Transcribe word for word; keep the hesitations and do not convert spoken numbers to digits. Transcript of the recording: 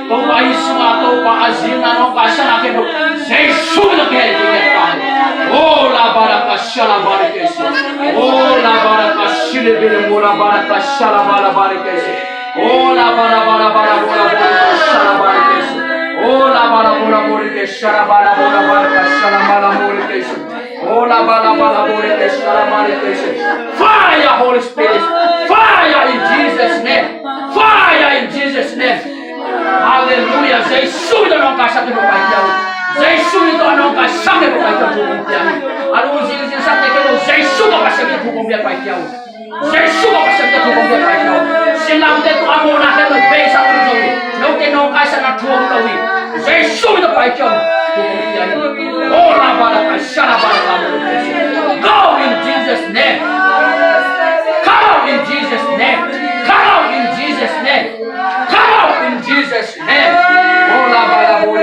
Topa Jesu ah, Topa a zing na nong kaisa na kei lo. Jesu na kei kei kei. Oh la baraka shala baraka si. Oh la baraka shile bele mo la baraka shala bara baraka si. Oh la bara bara bara bara bara shala baraka si. Oh la bara bara bara shala bara bara bara shala bara bara si. Oh la bara bara bara shala bara si. Fire, Holy Spirit. Fire in Jesus' name. Fire in Jesus' name. Hallelujah. Jesu in a nong kaisa kei lo Pai Kiang. Jesu in a nong kaisa kei lo Pai Kiang. Thu kong piak. A lungzin zin sak kei lo Jesu ka Pasian in thu kong piak Pai Kiang. Jesu ka Pasian in thu kong piak Pai Kiang. Silamte tua mawhna kei lo beisa om zo hi. Note nong kaisa na thu om lo hi. Jesu in a Pai Kiang. Thu kong piak. Oh la ba la ka sha la ba la ka. Go in Jesus' name. Come out in Jesus' name. Come out in Jesus' name. Come out in Jesus' name.